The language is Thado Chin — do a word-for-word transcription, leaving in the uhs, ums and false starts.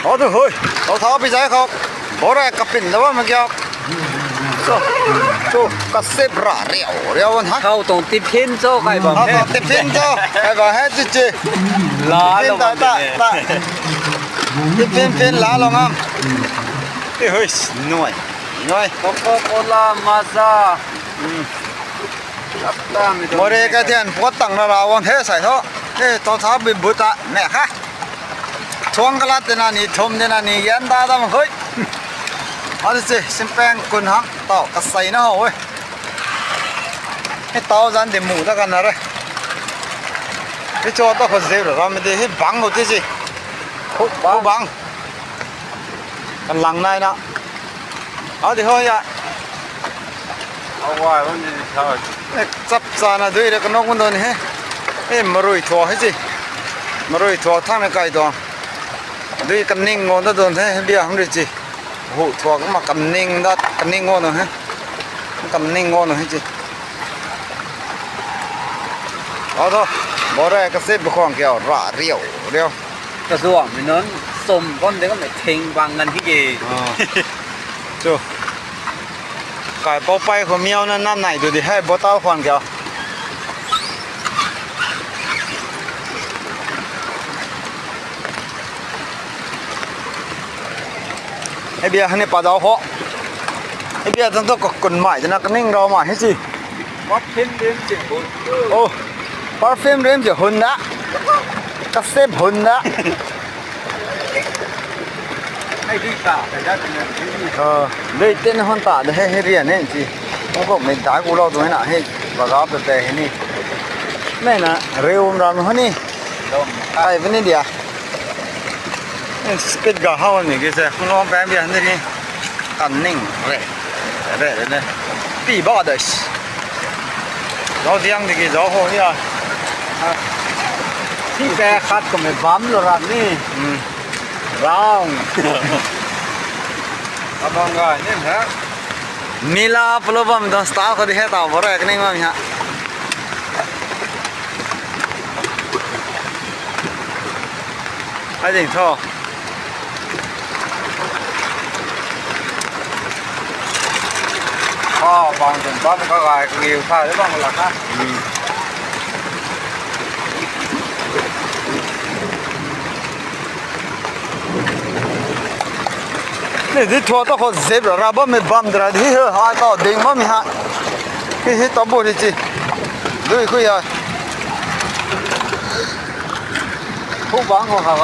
Atu hoi, tao tha pi jai khau. Bore ka pin da ba ma kya. So, so, ka sep ra riau, riau an ha. Khau tong tiphin cho kai ba. Khau tong tiphin cho kai ba he chi chi. La lo ta, ta, ta. Tiphin phin la lo ngam. E hoi, noi, noi. Coca-Cola, Mazda. Hmm. More ka thian pot tang na ra won he sai tho. E, tao tha bi bu ta me kha. Thuang ka la te na ni thum te na ni yan ta dam khoi. Ati che, simpeng kun hang tao ka sai na ho. E tao jan de mu ta ka na re. E cho ta kho je ro ram de hi bang ho ti ji. Khu bang. Khu bang. Kan lang nai na. Ati ho ya. Awa, hon ni sa. E, chap cha na dui re ka nok mun don he. E, marui thua he chi. Marui thua thang na kai don. Dui ka ning ngon da don he, bia hang ri chi. Hu thua ka ma ka ning da, ka ning ngon he. Ka ning ngon he chi. Ado, bore ka sep bu khong kya ra riau, riau. Ka zuang mi non som kon de ka me theng bang ngan hi ke. Ah. Chu. Kai pau pai kho miau na na nai du di hai bottle khon kya. He bia hane pa dau ho. He bia tan to ko kun mai na ka ning rau ma hi chi. Perfume rem che hun. Oh. Perfume rem che hun da. Ka sep hun da. Ai, dui ta, ka ja ta na. Ah, dui ten hon ta da he he ria ne chi. Ko ko me da ku lo tu na he. Ba ga pe pe he ni. Me na re um ram ho ni. Ai, vini dia. Speed ga hao ni ke se, kung long pem bia ni ni. Kan ning re. Re re ne. Pi ba da shi. Zo diang di ki zo ho ya. Ti pe khat ko me bam lo ra ni. Hmm. Round. Abang ga ni ha. Mila pulo bam don style ko di he ta bore ek ning ma mi ha. Ai ding tho. Ah, bang dun, bang ka gai, ka ngiu tha, bang la ka. Hmm. Ni di thua to kho zep ra, ra ba me bam dra di he, ha to ding ma mi ha. Hi hi to bu ri chi. Dui khu ya. Khu bang ho ha ga.